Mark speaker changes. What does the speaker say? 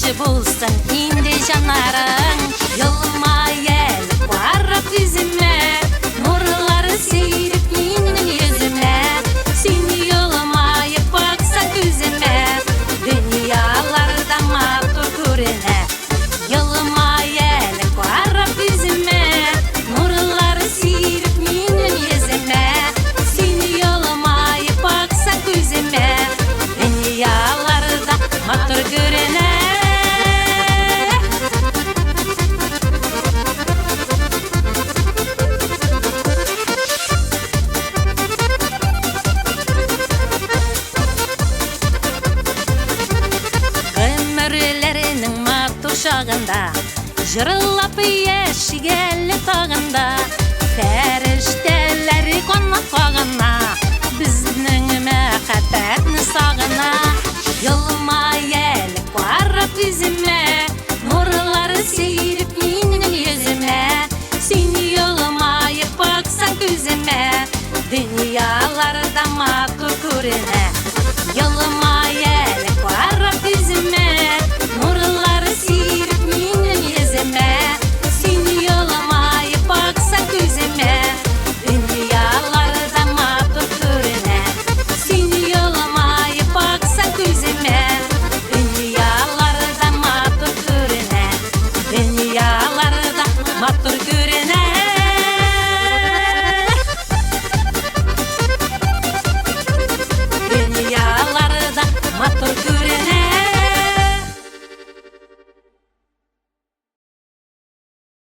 Speaker 1: Тыныч булсын инде җаннарың. Елмай әле карап йөземә, нурлар сиреп минем йөземә. Син елмаеп баксаң күземә, дөньялар да матур күренә. Елмай әле карап йөземә, нурлар сиреп минем йөземә. Син елмаеп баксаң күземә, дөньялар да матур күренә. Гомерләренең матур чагында җырлап яшик әле тагында. Фәрештәләр канат кагына, безнең мәхәббәтне сагына. Елмай әле карап йөземә,